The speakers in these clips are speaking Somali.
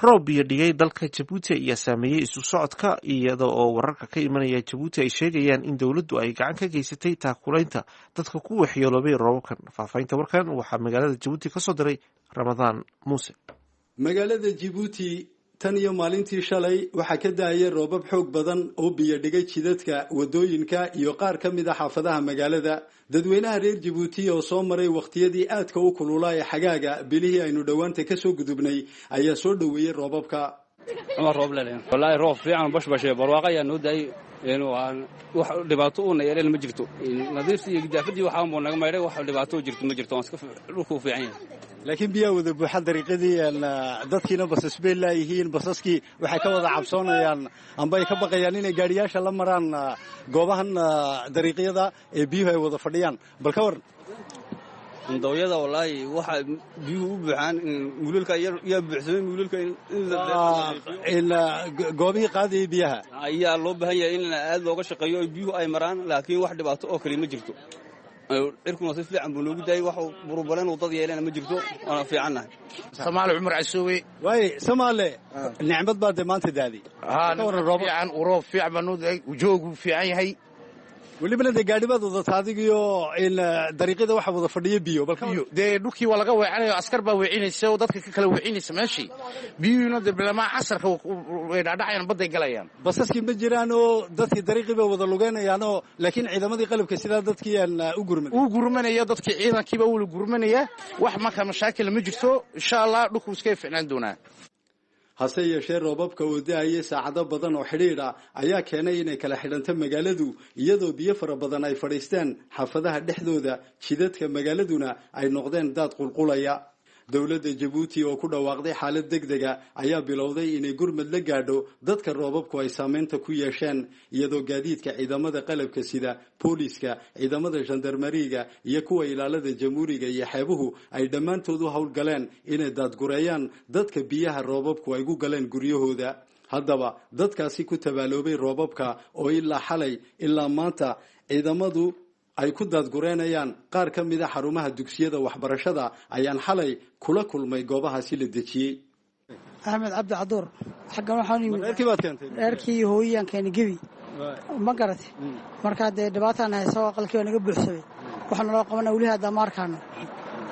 Roob biyo dhigay dalka Jabuuti ayaa saameeyey isu socodka, iyada oo wararka ka imanaya Jabuuti ay sheegayaan in dowladdu ay gacan ka geysatay taakulaynta dadka ku waxyeeloobay roobabkan. Faahfaahinta warkan waxaa magaalada Jabuuti ka soo diray Ramadaan Muuse. Magaalada Jibuuti tan iyo maalintii shalay waxaa ka daayay roobab xoog badan oo biyo dhigay jidadka, wadooyinka iyo qaar ka mid a xaafadaha magaalada. Dadweynaha reer Jabuuti oo soo maray wakhtiyadii aadka u kululaa ee xagaaga bilihii aynu dhowaanta kasoo gudubnay ayaa soo dhoweeyey roobabka. Cumar Rooble. Wallaahi roob fiican, bashbashe, barwaaqo ayaa noo daayay. Wax dhibaato uuna yeeleen ma jirto. Nadiiftii iyo gidaafadii waxaan buu naga maydhay. Wax dhibaato jirto ma jirto, waan iska dhulku u fiican yahay. Laakiin biyaa wada buuxa dariiqadii, dadkiina basas bay laayihiin. Basaskii waxay ka wada cabsoonayaan amba ay ka baqayaan inay gaadhiyaasha la maraan goobahan dariiqyada ee biyuhu ay wada fadhiyaan. Bal ka waran? Ndawyada wallaahi waxa biyuhu u buuxaan muululka yaa buuxsamay muululka. In goobihii qaadayay biyaha ayaa loo baahan yahay in aad looga shaqeeyo oo biyuhu ay maraan, laakiin wax dhibaato oo kale ma jirto. Cirkuna si fiican buu noogu daayay, wax burubaleen uu dad yeelena ma jirto, waana fiicannahay. Samaale Cumar Casuuwe. Waay Samaale, nicmad baa dee maanta daaday. Fiican, roob fiican baa noo daay, joogu fiican yahay. Welibana dee gaadhi baad wadata adigiyo in dariiqyada waxa wada fadhiyo biyo. Dee dhulkii waa laga weecanaya, askar baa weecinaysa oo dadka ka kala weecinaysa meeshii. Biyuhuna dee bilamaa casarka way dhadhacayaan, badday galayaan. Basaskii ma jiraan oo dadkii dariiqii bay wada lugeynayaanoo, laakiin ciidamadii qalabka sidaa dadkii aan u gurman u gurmanaya, dadkii ciidankiiba wula gurmanaya. Wax marka mashaakil ma jirto, insha Allah dhulku iska ficnaan doonaa. Hase yeeshee roobabka oo da-ayay saacado badan oo xidhiidha ayaa keenay inay kala xidhanto magaaladu, iyadoo biyo fara badan ay fadhiisteen xaafadaha dhexdooda, jidadka magaaladuna ay noqdeen daad qulqulaya. Dowladda Jabuuti oo ku dhawaaqday xaalad deg dega ayaa bilowday inay gurmad la gaadho dadka roobabku ay saameynta ku yeesheen, iyadoo gaadiidka ciidamada qalabka sida booliiska, ciidamada gendarmariga iyo kuwa ilaalada jamhuuriga iyo xeebuhu ay dhammaantood u howlgaleen inay daadgureeyaan dadka biyaha roobabku ay ku galeen guryahooda. Haddaba dadkaasi ku tabaaloobay roobabka oo ilaa xalay ilaa maanta ciidamadu ay ku daadgureynayaan qaar ka mida xarumaha dugsiyada waxbarashada ayaan xalay kula kulmay goobahaasi la dejiyey. Axmed Cabdi Caduur. Xaggan waxaan yimid Reerkii baad keentay? Reerkii hooyiyaan keenay gebi, ma garatay? Markaa dee dhibaataan haysa oo aqalkii baa naga buuxsamay. Waxaa naloo qabana weli haddaa ma arkaano,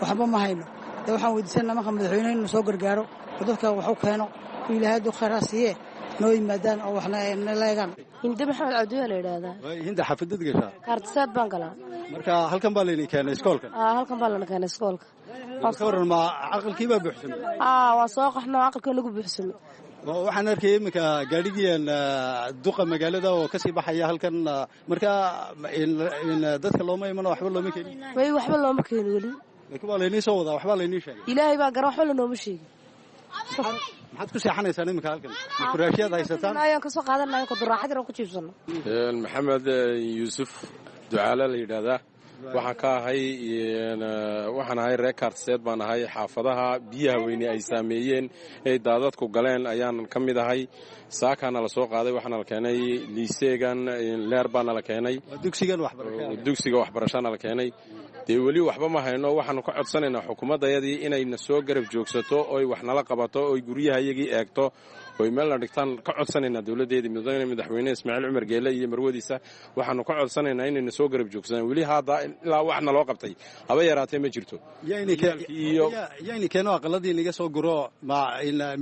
waxba ma hayno. Dee waxaan weydiisanaa marka madaxweyneha inuu soo gargaaro oo dadka wax u keeno, oo Ilaahay hadduu khayr ha siiye noo yimaadaan oo waxna nala eegaan. Hinde Maxamed Cabdiyaa la yidhaahdaa. Hinda, xaafadad gashaa? Kaartisaad baan galaa. Marka halkan baa laydin keenay iskoolkan? Halkan baa lana keenay iskoolka. Ka waran, ma aqalkii baa buuxsamay? Waa soo qaxno, aqalkii nagu buuxsamay. Waxaan arkayay iminka gaadhigii duqa magaalada oo kasii baxaya halkan. Marka dadka looma imano, waxba looma keenin? May, waxba looma keenin weli. Laakiin waa laynii soo wadaa, waxbaa laynii sheegay. Ilaahay baa gara, waxba lanooma sheegin. Maxaad ku seexanaysaan iminka halkan? Furaashyaad haysataan? Ayaan kasoo qaadanaya kuduraaxad yar ku jiibsano. Maxamed Yuusuf Ducaale la yidhaahdaa. Waxaan ka ahay, waxaan ahay reer Kaartiseed baan ahay. Xaafadaha biyaha weyne ay saameeyeen ay daadadku galeen ayaan ka mid ahay. Saakaana la soo qaaday, waxaana la keenay liiseegan leer baana la keenay. Dugsiga waxbarashana la keenay. Dee weli waxba ma hayno. Waxaanu ka codsanaynaa xukuumaddayadii inayna soo garab joogsato oy wax nala qabato oy guryahayagii eegto oy meelna dhigtaan ka codsanaynaa dowladdeedii. Mudane madaxweyne Ismaaciil Cumar Geele iyo marwadiisa waxaanu ka codsanaynaa inayna soo garab joogsadaan. Weli hadda ilaa wax naloo qabtay haba yaraatee ma jirto. Yayni keeno aqaladii inaga soo guro? Ma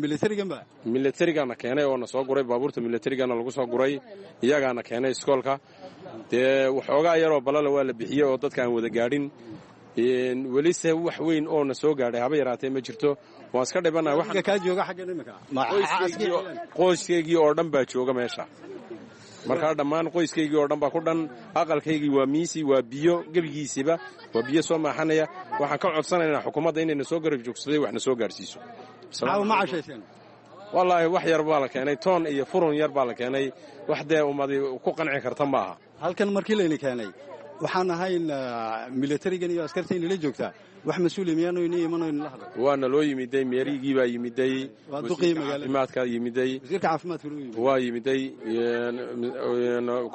militariganba? Militarigana keenay oo na soo guray, baabuurta militarigana lagu soo guray, iyagaana keenay iskoolka. Dee waxoogaa yaroo balala waa la bixiyey oo dadka aan wada gaadhin welise, wax weyn oo na soo gaadhay haba yaraatee ma jirto. Waan iska dhibanahay. Kaa jooga xaggan iminka? Qoyskaygii oo dhan baa jooga meesha. Markaa dhammaan qoyskaygii oo dhan baa ku dhan. Aqalkaygii waa miisi, waa biyo, gebigiisiba waa biyo soo maaxanaya. Waxaan ka codsanaynaa xukuumadda inayna soo garab joogsaday, waxna soo gaadhsiiso. Ma cashayseen? Wallaahi wax yar baa la keenay, toon iyo furun yar baa la keenay. Wax dee ummadi ku qanci karta ma aha. Halkan markii layna keenay waxaan ahayn militarigan iyo askarta inala joogtaa, wax mas-uuli miyaanu ini imano inala hadlay? Waana loo yimiday, meerigii baa yimiday, caafimaadkaa yimiday. Wasiirka caafimaadka? Waa yimiday,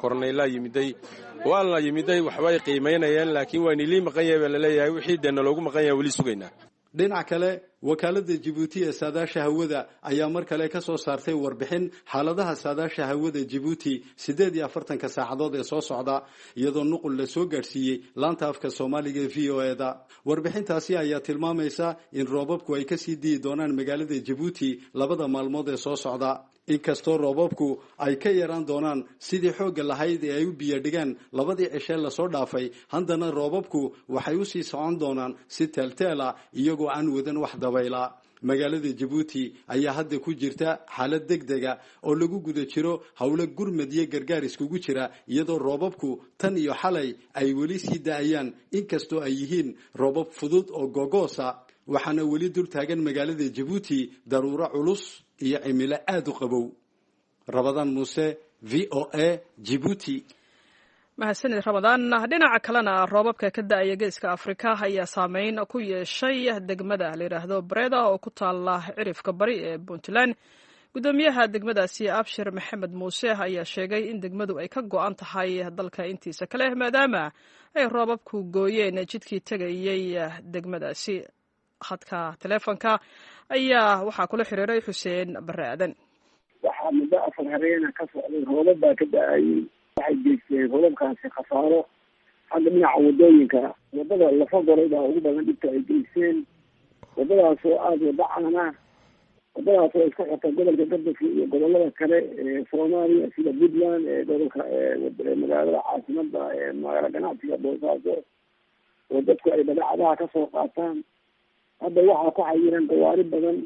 korneylaa yimiday, waa la yimiday. Waxbay qiimaynayeen, laakiin waa inilii maqan yahay baa laleeyahay. Wixii dee naloogu maqan yahay weli sugaynaa. Dhinac kale, wakaaladda Jibuuti ee saadaasha hawada ayaa mar kale ka soo saartay warbixin xaaladaha saadaasha hawada Jibuuti 48-ka saacadood ee soo socda, iyadoo nuqul la soo gaadhsiiyey laanta afka Soomaaliga ee VOA-da. Warbixintaasi ayaa tilmaamaysa in roobabku ay kasii di'i doonaan magaalada Jibuuti 2da maalmood ee soo socda, inkastoo roobabku ay ka yaraan doonaan sidii xoogga lahayd ee ay u biyo dhigaan labadii cishee lasoo dhaafay. Haddana roobabku waxay usii socon doonaan si teelteel ah, iyagoo aan wadan wax dabayla. Magaalada Jabuuti ayaa hadda ku jirta xaalad degdega oo lagu guda jiro howlo gurmad iyo gargaar iskugu jira, iyadoo roobabku tan iyo xalay ay weli sii da'ayaan, inkastoo ay yihiin roobab fudud oo gogoosa. Waxaana weli dul taagan magaalada Jabuuti daruuro culus iyo cimilo aada u qabow. Rabadaan Muuse, VOA, Jibuuti. Mahadsanid, Ramadaan. Dhinaca kalena, roobabka ka da'aya Geeska Afrika ayaa saameyn ku yeeshay degmada la yidhaahdo Breda oo ku taala cirifka bari ee Puntland. Guddoomiyaha degmadaasi, Abshir Maxamed Muuse, ayaa sheegay in degmadu ay ka go'an tahay dalka intiisa kale, maadaama ay roobabku gooyeen jidkii tegayey degmadaasi. Khadka taleefonka ayaa waxaa kula xiriiray Xuseen Bare Aadan. Waxaa muddo 4 habeena ka socday roobab baa ka da-ayay. Waxay geysteen roobabkaasi khasaaro xagga dhinaca wadooyinka. Wadada Lafa Goray baa ugu badan dhibta ay geysteen, wadadaas oo aada wada caan ah, wadadaas oo isku xirta gobolka Gardafo iyo gobolada kale ee Soomaaliya, sida Puntland, ee gobolka magaalada caasimada ee magaalo ganacsiga Boosaaso, oo dadku ay badeecadaha kasoo qaataan. Hadda waxaa ku xayiran gawaari badan,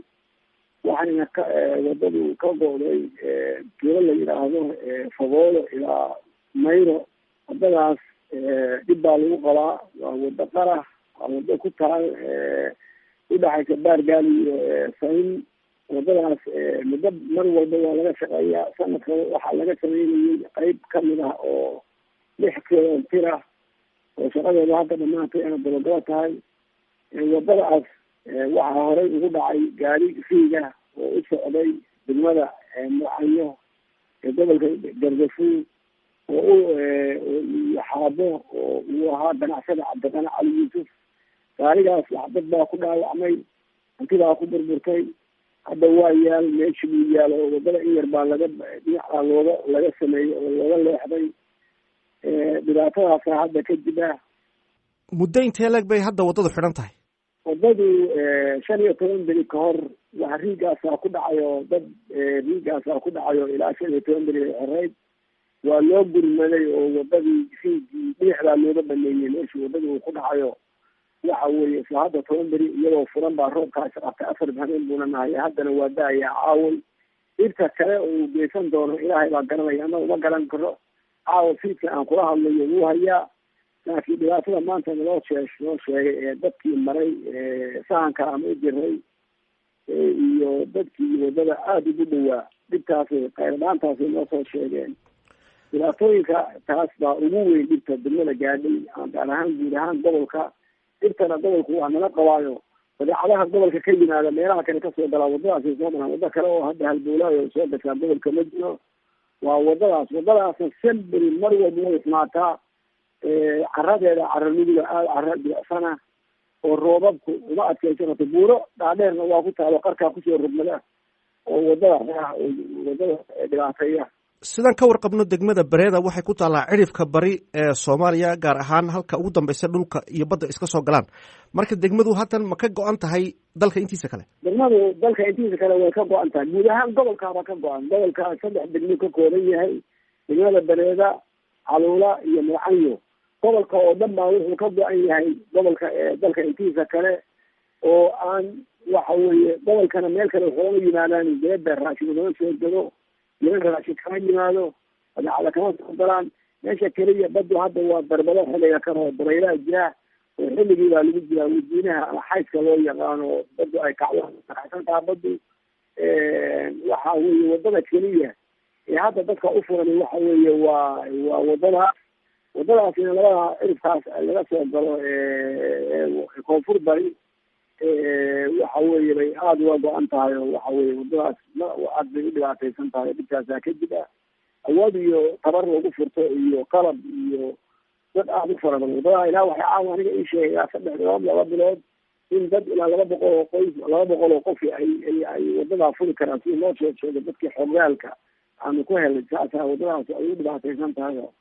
waxayna ka wadadu ka go'day tuulo la yidhaahdo Fagoolo ilaa Mayro. Wadadaas dhib baa lagu qabaa. Waa wado qarah, waa wado ku taal udhaxaysa Baargaal iyo Sayn. Wadadaas muddo mar walba waa laga shaqeeyaa. Sanadka waxaa laga sameynayay qeyb kamid ah oo 6 kilomitir ah oo shaqadeedu hadda dhamaantay ana gabagabo tahay. Wadadaas waxaa horey ugu dhacay gaari riiga oo u socday degmada Murcanyo ee gobolka Gardafuur oo iyo Xaabo, oo uu ahaa ganacsada Cabdiqani Cali Yuusuf. Gaarigaas dad baa ku dhaawacmay, hantibaa ku burburtay. Hadda waa yaal meeshii buu yaal, oo wadada in yar baa laga dhinacaa looga laga sameeyey oo looga leexday. Dhibaatadaasa hadda kadib ah. Muddo intee leeg bay hadda waddadu xidhan tahay? Waddadu 15 beri ka hor waxa riigaasaa ku dhacayo dad, riigaasaa ku dhacayo ilaa 15 beri ay xoreyd. Waa loo gurmaday oo wadadii riigii dhinac baa looga baneeyey meeshii waddadii uu ku dhacayo. Waxa weeye isla hadda 10 beri iyadoo furan baa roobkaasi qabtay. 4 habeen buuna nahay, haddana waa da-ayaa caaway. Dhibta kale uu geysan doono Ilaahay baa garanaya, annaga uma garan karo. Caawa fiidka aan kula hadlayo wuu hayaa, laakiin dhibaatada maanta naloo noo sheegay ee dadkii maray sahanka ama u jiray iyo dadkii wadada aada ugu dhowaa, dhibtaasay khayrdhaantaasay noo soo sheegeen. Dhibaatooyinka taas baa ugu weyn dhibta degmada gaadhay, gaar ahaan guud ahaan gobolka. Dhibtana gobolku waa nala qabaayo. Badeecadaha gobolka ka yimaada meelaha kale kasoo galaa wadadaasay soo maraan. Waddo kale oo hadda halbowlaayo soo gashaa gobolka ma jiro, waa wadadaas. Wadadaasna semberi mar walba way ismaataa. Caradeeda cara nuguda, aada cara jilecsana oo roobabku uma adkeysan karto. Buuro dhaadheerna waa ku taalo, qarkaa kusoo rogmada oo wadada wadada dhibaateeya. Sidaan ka warqabno, degmada Bareeda waxay ku taallaa cirifka bari ee Soomaaliya, gaar ahaan halka ugu dambeysa dhulka iyo badda iska soo galaan. Marka degmadu haatan ma ka go-an tahay dalka intiisa kale? Degmadu dalka intiisa kale way ka go-an tahay, guud ahaan gobolkaaba ka go-an. Gobolka 3 degmo ka kooban yahay: degmada Bareeda, Caluula iyo Murcanyo. Gobolka oo dhan baa wuxuu ka go-an yahay gobolka dalka intiisa kale, oo aan waxa weeye gobolkana meel kale waxoogama yimaadaan. Dibadda raashin ugama soo dego, jiran raashin kama yimaado, badeecada kama soo galaan. Meesha keliya baddu hadda waa darbado xilliga kan oo dabaylaha jira, oo xilligii baa lagu jiraa wadiinaha ama xayska loo yaqaano, baddu ay kacdo, kacsan taha baddu. Waxa weeye wadada keliya ee hadda dadka u furan waxa weeye waa wadadaas. Wadadaasina labada cirifkaas laga soo galo koonfur bari waxa weeye bay aada uga go-an tahay, oo waxa weye wadadaas aad bay u dhibaataysan tahay. Dhibkaasaa kadib ah awood iyo tabar lagu furto iyo qalab iyo dad aada u fara badan. Wadadaha ilaa waxay caawa aniga ii sheegay ilaa 3 bilood, 2 bilood. In dad ilaa 200 oo qoys, 200 oo qofi ay wadadaa furi karaan, sida loo sheeg sheegay dadkii xogaalka aanu ku helay. Saasaa waddadaasi ay u dhibaataysan tahay oo